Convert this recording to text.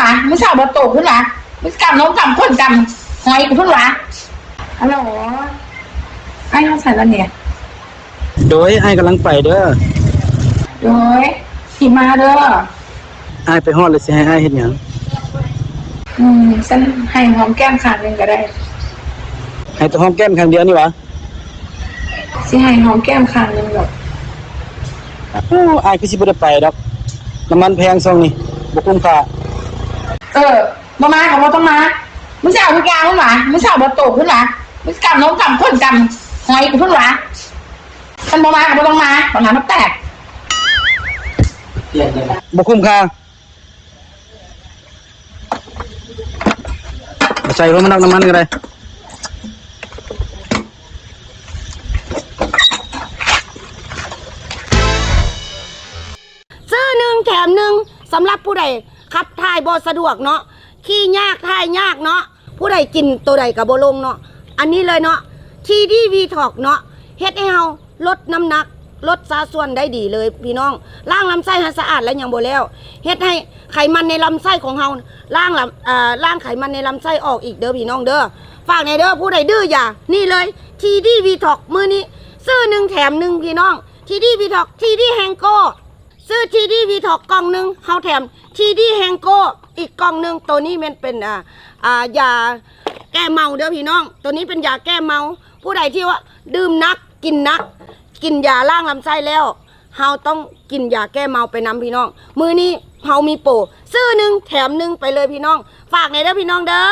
ປາ ມື້ເຊົ້າບໍ່ໂຕພຸ້ນລະ ມື້ກຳນົມກຳຂົນກຳຫອຍພຸ້ນລະ. ຮັລໂຫຼ ອ້າຍຮອດໃສລະນີ້? ໂດຍ ອ້າຍກຳລັງໄປເດີ. ໂດຍ ຊິມາເດີ. ອ້າຍໄປຮອດແລ້ວຊິໃຫ້ອ້າຍເຮັດຫຍັງ? ອືມ ຊັ້ນໃຫ້ຫອມແກ້ມຂ້າງໜຶ່ງກໍໄດ້. ໃຫ້ແຕ່ຫອມແກ້ມຂ້າງດຽວນີ້ຫວາ? ຊິໃຫ້ຫອມແກ້ມຂ້າງໜຶ່ງດອກ. ໂອ້ ອ້າຍຄືຊິບໍ່ໄດ້ໄປດອກ ນ້ຳມັນແພງຊ່ວງນີ້ ບໍ່ຄຸ້ມຄ່າ. ເອີ ບໍ່ມາກໍບໍ່ຕ້ອງມາ. ມຶງຊິເອົາທຸກຢ່າງພຸ້ນຫວາ? ມື້ເຊົ້າບໍ່ໂຕພຸ້ນຫວາ? ມຶງຊິກຳນົມກຳຂົນກຳຫອຍພຸ້ນຫວາ? ຄັນບໍ່ມາກໍບໍ່ຕ້ອງມາ ບັກໜ້ານກແຕກ. ບໍ່ຄຸ້ມຄ່າ. ໃສ່ລົງມານຳນ້ຳມັນກໍໄດ້. ຊື້ໜຶ່ງແຖມໜຶ່ງ ສຳລັບຜູ້ໃດຂັບຖ່າຍບໍ່ສະດວກເນາະ ຂີ່ຍາກ ຖ່າຍຍາກເນາະ ຜູ້ໃດກິນໂຕໃດກໍບໍ່ລົງເນາະ ອັນນີ້ເລີຍເນາະ ທີດີວີທັອກເນາະ ເຮັດໃຫ້ເຮົາ ລົດນ້ຳໜັກ ລົດຊາດສ່ວນໄດ້ດີເລີຍພີ່ນ້ອງ. ລ້າງລຳໄສ້ໃຫ້ສະອາດແລ້ວຍັງບໍ່ແລ້ວ ເຮັດໃຫ້ໄຂມັນໃນລຳໄສ້ຂອງເຮົາ ລ້າງລຳ ເອີ ລ້າງໄຂມັນໃນລຳໄສ້ອອກອີກເດີພີ່ນ້ອງເດີ. ຝາກແດ່ເດີ ຜູ້ໃດດື້ຢາ ນີ້ເລີຍ ທີດີວີທັອກ ມື້ນີ້ຊື້ໜຶ່ງແຖມໜຶ່ງພີ່ນ້ອງ. ທີດີວີທັອກ ທີດີແຮງໂກ້ ຊື້ທີດີວີທັອກກ່ອງໜຶ່ງ ເຮົາແຖມທີດີແຮງໂກ້ອີກກ່ອງໜຶ່ງ. ໂຕນີ້ແມ່ນເປັນ ອ່າ ອ່າ ຢາແກ້ເມົາເດີພີ່ນ້ອງ ໂຕນີ້ເປັນຢາແກ້ເມົາ. ຜູ້ໃດທີ່ວ່າດື່ມໜັກ ກິນໜັກ ກິນຢາລ້າງລຳໄສ້ແລ້ວ ເຮົາຕ້ອງກິນຢາແກ້ເມົາໄປນຳພີ່ນ້ອງ. ມື້ນີ້ເຮົາມີໂປ ຊື້ໜຶ່ງແຖມໜຶ່ງໄປເລີຍພີ່ນ້ອງ. ຝາກແດ່ເດີພີ່ນ້ອງເດີ.